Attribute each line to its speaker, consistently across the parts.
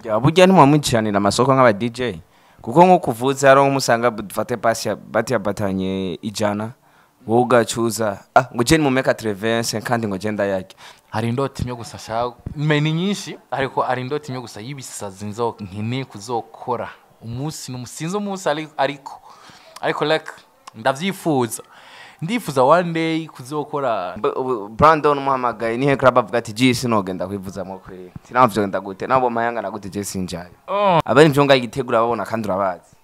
Speaker 1: Ya, burya ntimwamwicanira amasoko nk'aba DJ, kuko nk'uko uvuze hari umusanga dufate pasi batiyabatanye 100, wowe ugacuza ngo je ni mumeka 80 kandi ngo je ndayarya.
Speaker 2: Hari indoti imwe gusa nshaka, ni nyinshi, ariko hari indoti imwe gusa y'ibisazi nkeneye kuzokora umunsi n'umusinzi umunsi, ariko like ndavyifuza, ndifuza one day kuzokora.
Speaker 1: Brandon umuhamagaye nihe club avuga ati je sinogenda kwivuzamo kweri, sinavyo gute nabo mayanga na gute je sinjayo? Abari mvyo ngaho igitegura babona kandi urabazi.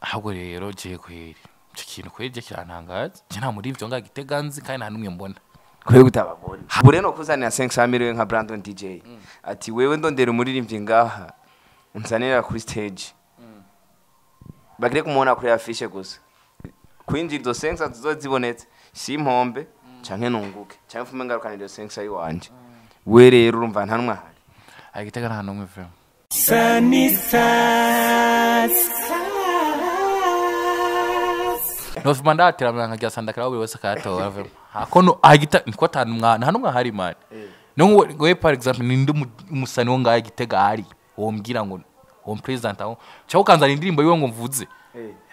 Speaker 2: Ahubwo rero je kweri ico kintu kweri je kirantangaza, je nta muri ivyo ngaho Gitega nzi kandi nta n'umwe mbona.
Speaker 1: Kweri utababona? Ubu rero kuzanira 500 million nka Brandon DJ ati wewe ndondera umuririmbyi ngaha unzanira kuri stage, bagire kumubona kuri affiche gusa, kwinjira izo 500 zizozibonetse si impombe canke nunguke canke mfume ngarukana izo 500 yiwanje. We rero urumva nta numwe ahari.
Speaker 2: Aha Gitega nta n'umwe vraiment. Nofuma ndatera nkagira sandakara buri wese akayatora vraiment. Hako aha Gitega niko ata numwe, nta numwe ahari man. No we par exemple ninde umusani wo ngaha Gitega ahari wombwira ngo uwo president aho cyangwa ukanzana indirimbo yiwe ngo mvuze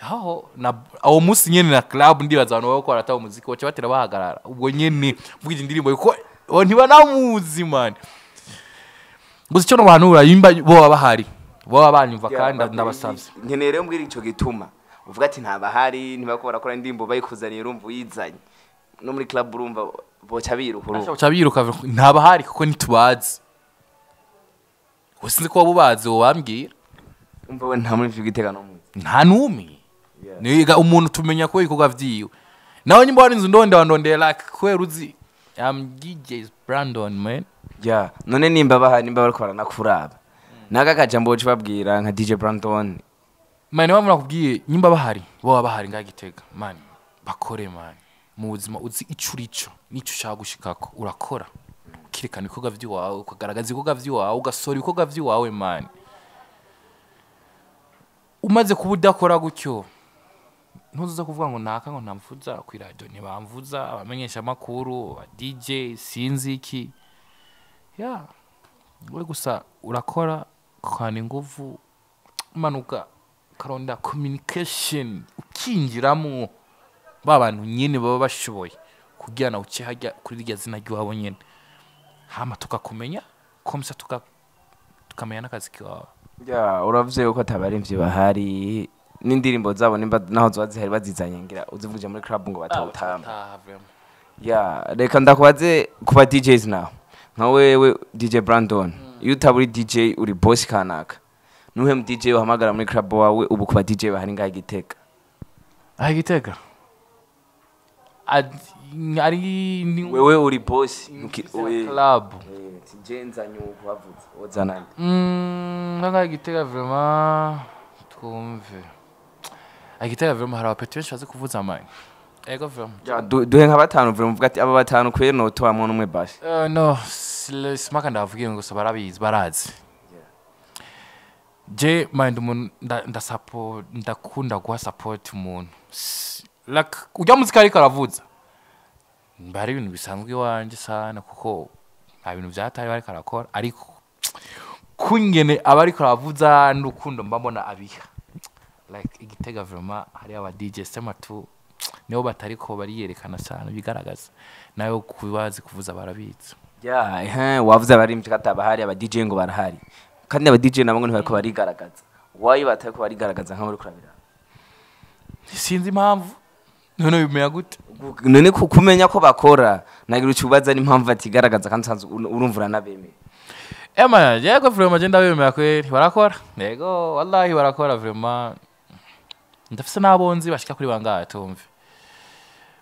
Speaker 2: aho na awo munsi nyene na club, ndibaza abantu baba bakora umuziki baca batera bahagarara ubwo nyene mvuga indirimbo yuko ntibanamuzi man. Gusa icyo nobahanura yimba bo baba bahari bo baba banyumva kandi ndabasavye.
Speaker 1: Nkeneye rero mbwira ico gituma uvuga ati ntabahari, ntibako barakora indirimbo bayikuzaniye urumva uyizanye no muri club urumva boca biruka urumva.
Speaker 2: Boca biruka ntabahari kuko ntitubazi. Sinzi ko wabubazi wambwira.
Speaker 1: Umva we nta muri Gitega no muzi.
Speaker 2: Nta numwe. Niga umuntu tumenya ko ibikorwa vyiwe. Nawe nyimba wari inzu ndonde wandondera like kwera uzi I'm DJ Brandon man.
Speaker 1: Yeah, none nimba bahari nimba bariko baranakuraba. Naga kajambo uci babwira nka DJ Brandon.
Speaker 2: Man wamura kubwiye nyimba bahari, bo bahari nga Gitega man. Bakore man. Mu buzima uzi ico urico, nico ushaka gushikako urakora. Kirekana ibikorwa vyiwawe, ukagaragaza ibikorwa vyiwawe, ugasora ibikorwa vyiwawe man. Umaze kuba udakora gutyo ntuzuza kuvuga ngo naka ngo ntamvuza ku radio, ntibamvuza abamenyesha amakuru, aba DJ sinzi iki. Yeah, we gusa urakora ukana inguvu, manuka karonda communication ukinjiramo ba bantu nyene baba bashoboye kugira na uce hajya kuri rya zina ry'iwabo nyene, hama tukakumenya komsa tukamenya n'akazi kawe.
Speaker 1: Ya, uravuze yuko atabarimvyi bahari n'indirimbo zabo nimba naho zoba zihari bazizanye ngira uzivugije muri club ngo batawutamba. Ya, reka ndakubaze kuba DJs naho. Nka wewe DJ Brandon, iyo utaburi DJ uri boss kanaka. Nuhe mu DJ uhamagara muri club wawe ubu kuba DJ bahari ngaha Gitega?
Speaker 2: Aha Gitega? Ari ni
Speaker 1: wewe uri boss
Speaker 2: club.
Speaker 1: Njenza nyuko bavuze ozana.
Speaker 2: Ngaha Gitega vraiment twumve. Agitega vraiment hari abapeti benshi bazi kuvuza amani. Ego vraiment.
Speaker 1: Ya duhe nka batanu vraiment uvuga ati aba batanu kweri no toamwe n'umwe basi.
Speaker 2: No, simaka ndavugiye ngo gusa barabizi barazi. Je mind umuntu ndasupport ndakunda guha support umuntu. Like ujya muzika ariko aravuza. Mbari ibintu bisanzwe iwanje sana kuko nta bintu vyatari bariko arakora, ariko kungene abariko aravuza n'urukundo mbabona abiha. Like Igitega vraiment hari aba DJ sema tu nibo batariko bariyerekana cyane bigaragaza nayo kubazi kuvuza barabizi.
Speaker 1: Yeah, wavuze abarimvyi katabahari aba DJ ngo barahari. Kandi aba DJ nabo ngo ntibariko barigaragaza. Why batariko barigaragaza nka muri kurabira?
Speaker 2: Sinzi impamvu. None bimenya gute?
Speaker 1: None kumenya ko bakora nagira ucubaza n'impamvu batigaragaza kandi sanzwe urumvura nabemeye.
Speaker 2: Ema yego vraiment je ndabemera kweri barakora. Yego wallahi barakora vraiment. Ndafise nabonzi bashika kuri bangahe tumve.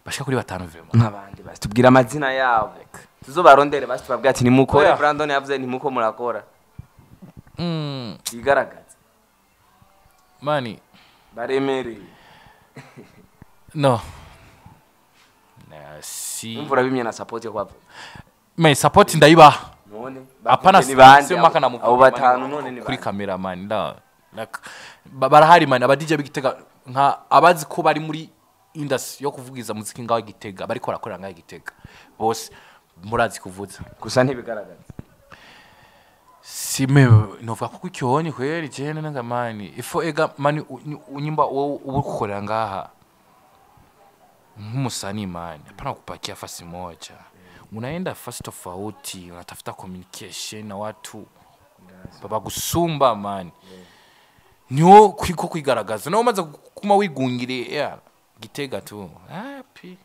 Speaker 2: Bashika kuri batanu vraiment.
Speaker 1: Nk'abandi basi tubwira amazina yabo. Tuzobarondere basi tubabwira ati nimukore. Brandon yavuze ntimuko murakora. Igaragaza.
Speaker 2: Mani
Speaker 1: baremereye.
Speaker 2: No. Si.
Speaker 1: Umvura bimye na support yo kwavuga.
Speaker 2: Mais support ndayibaha.
Speaker 1: None
Speaker 2: apana
Speaker 1: ni bande abo batanu none ni
Speaker 2: kuri camera man nda like barahari man aba DJ b'Igitega nka abazi ko bari muri industry yo kuvugiza muziki ngaho Gitega bariko barakorera ngaho Gitega bose murazi kuvuza
Speaker 1: gusa ntibigaragaza.
Speaker 2: Sime novuga ko kucyonye kweri jene nanga mani ifo ega mani unyimba wowe uba ukorera ngaha nk'umusanii mani, hapana kupakia fasi moja, unaenda fasi tofauti, unatafuta communication na watu babagusumba mani, niho kwiko kwigaragaza nawe umaze kuma wigungire ya Gitega tu hapi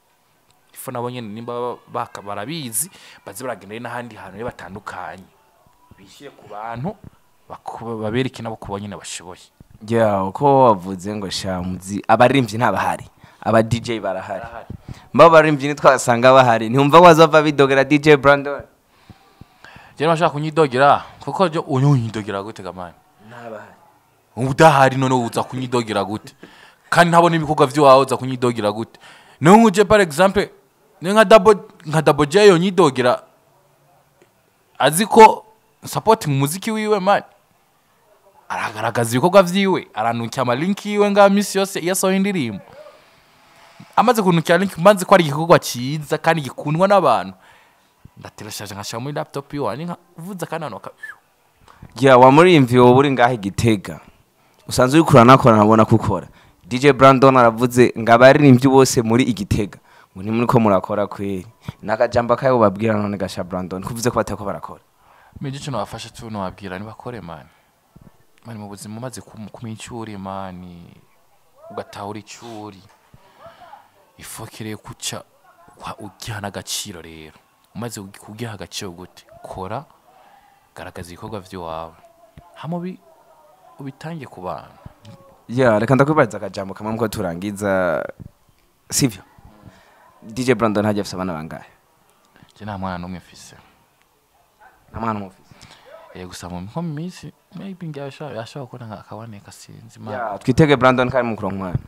Speaker 2: ifo nabo nyene nimba baka barabizi baze baragenda n'ahandi hantu rero batandukanye bishyire ku bantu babereke nabo kuba nyine bashoboye.
Speaker 1: Yeah, uko wavuze ngo shamuzi abaririmbyi ntabahari, aba DJ barahari, mba abaririmbyi ntitwasanga bahari, ntiwumva wazava bidogera DJ Brandon?
Speaker 2: Je nashaka kunyidogera kuko jo unyidogera gute gamani
Speaker 1: ntabahari
Speaker 2: udahari, none uza kunyidogera gute kandi ntabona ibikorwa vyawe uza kunyidogera gute? Niyo nkuje par exemple ni nka Double J yonyidogera azi ko support mu muziki wiwe man, aragaragaza ibikorwa vyiwe, aranuka ama link yiwe nga misi yose iyo asohoye indirimbo, amaze kunukira link maze ko ari igikorwa cyiza kandi gikundwa n'abantu, ndaterashaje nkashira muri laptop yiwe nkavuza kandi abantu
Speaker 1: Yeah, wa muririmbyi wowe uri ngahe Gitega usanzwe urikura nakora nabona kukora, DJ Brandon aravuze ngo abaririmbyi bose muri Igitega ngo ntimuriko murakora kweri, nakajamba kayo babwira none gasha Brandon kuvuze ko batako barakora.
Speaker 2: Meje cyo nabafasha tu nababwira nibakore man, mani mu buzima umaze kumenya icyo uri mani ugatahura icyo uri ifokere kuca ugihana agaciro. Rero umaze kugiha agaciro gute, kora garagaza ibikorwa by'iwawe hamwe ubitange ku bantu.
Speaker 1: Yeah, reka ndakwibariza akajambo kamwe muko turangiza sivyo? DJ Brandon hajya afise abana bangahe?
Speaker 2: Je nta mwana n'umwe mfise.
Speaker 1: Nta mwana n'umwe ufise?
Speaker 2: Gusa mu nko minsi maybe yashaka kubona akaboneka sinzi imana.
Speaker 1: Yeah, twitege Brandon kari mu kuronka umwana.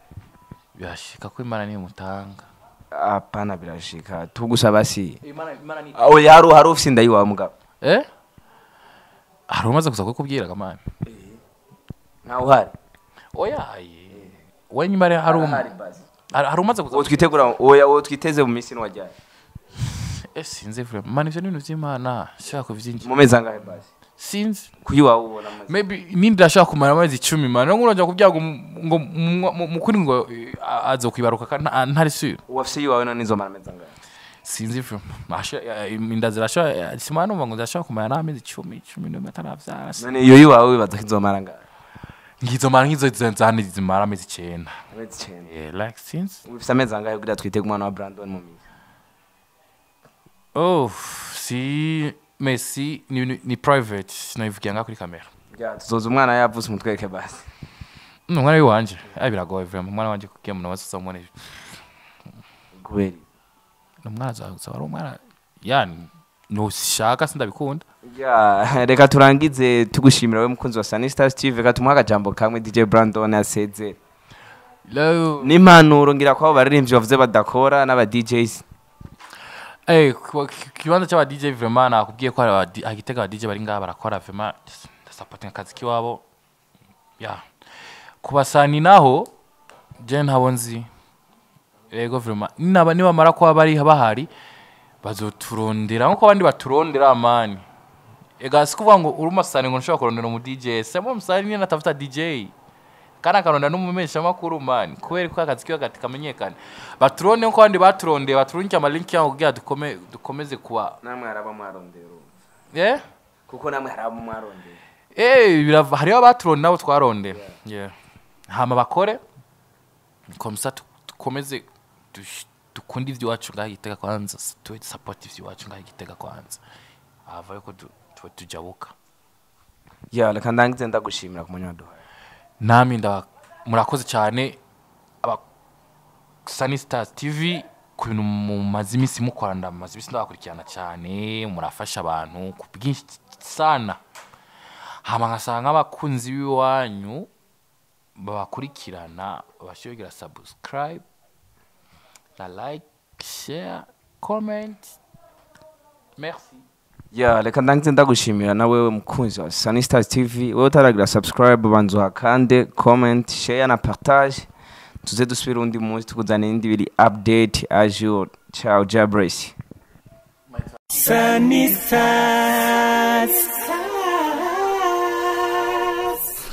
Speaker 2: Birashika ko Imana niyo mutanga.
Speaker 1: Apana birashika tugusaba si.
Speaker 2: Imana ni
Speaker 1: Oya hari ufise inda yiwawe mugabo.
Speaker 2: Hari umaze kuza kukubwira gamani?
Speaker 1: Ntawe uhari.
Speaker 2: Oya we nyuma hari hari umaze kuza
Speaker 1: twitegura oya uwo twiteze mu minsi n'wajyanye.
Speaker 2: Sinzi vraiment mani ivyo n'ibintu vy'Imana shaka kuvyinjira.
Speaker 1: Mu mezi angahe basi?
Speaker 2: Sinzi.
Speaker 1: Kuyi wawe ubona amazi.
Speaker 2: Maybe nindi ashaka kumara amezi 10 mani ngo urajya kubyago ngo mukuri ngo azokwibaruka kandi ntari sure.
Speaker 1: Uwafise yiwawe none izomara amezi angahe?
Speaker 2: Sinzi vraiment. Inda zirashaka simana numva ngo zirashaka kumara amezi 10 11 ataravyara.
Speaker 1: None iyo yiwawe wibaza ko izomara angahe?
Speaker 2: Ngizomara ngizo zane zimara amezi 9.
Speaker 1: Amezi 9.
Speaker 2: Yeah, like since.
Speaker 1: Ufise amezi angahe kugira twitege umwana wa Brandon mu minsi?
Speaker 2: Oh, si Messi ni private sinabivugira ngaho kuri kamera.
Speaker 1: Yeah, tuzoza umwana yavutse umutwereke basi.
Speaker 2: Umwana wanje, biragoye vraiment umwana wanje kugira umuntu wese uzamubone.
Speaker 1: Kubera
Speaker 2: umwana azaba ari umwana yani nushaka sindabikunda.
Speaker 1: Yeah, reka turangize tugushimira we mukunzi wa Sunny Stars TV, reka tumuha akajambo kamwe DJ Brandon aseze. N'impanuro ngira ko abaririmbyi bavuze badakora n'aba DJs.
Speaker 2: Kibanza cy'aba DJ vraiment nakubwiye ko agitega aba DJ bari ngaha barakora vraiment supporting akazi kiwabo. Yeah. Kubasani naho je ntabo nzi. Yego vraiment naba nibamara ko bari bahari bazoturondera nkuko abandi baturondera mani. Ega sikuvuga ngo uri umusani ngo nshobora kurondera umu DJ. Sema umusani ni natafuta DJ. Kana karonda n'umumesha makuru mani kubera ko akazi kiwe kamenyekana. Baturonde nkuko abandi baturondeye baturunike ama link yabo kugira dukomeze kuba.
Speaker 1: Namwe haraba mwarondera.
Speaker 2: Yeah?
Speaker 1: Kuko namwe haraba mwarondera.
Speaker 2: Hariho abaturonde nabo twarondera. Yeah. Hama bakore komsa dukomeze dukunde ivy'iwacu ngaha Gitega kwanza, tuwe support ivy'iwacu ngaha Gitega kwanza. Ava yuko tuwe tujabuka.
Speaker 1: Yeah, reka ndangize ndagushimira ku mwanya waduhaye.
Speaker 2: Nami murakoze cyane aba Sunny Stars TV ku bintu mumaze iminsi mukora, ndamaze iminsi ndabakurikirana cyane, murafasha abantu ku bwinshi sana. Hama ngasanga abakunzi b'iwanyu babakurikirana bashyira subscribe na like, share, comment. Merci.
Speaker 1: Yeah, reka ndangize ndagushimira na wewe mukunzi wa Sunny Stars TV, wewe utaragira subscribe banza uhakande, comment, share na partage. Tuze dusubire undi munsi tukuzanira indi biri update ajour. Ciao, Jabrace.
Speaker 3: Sunny Stars.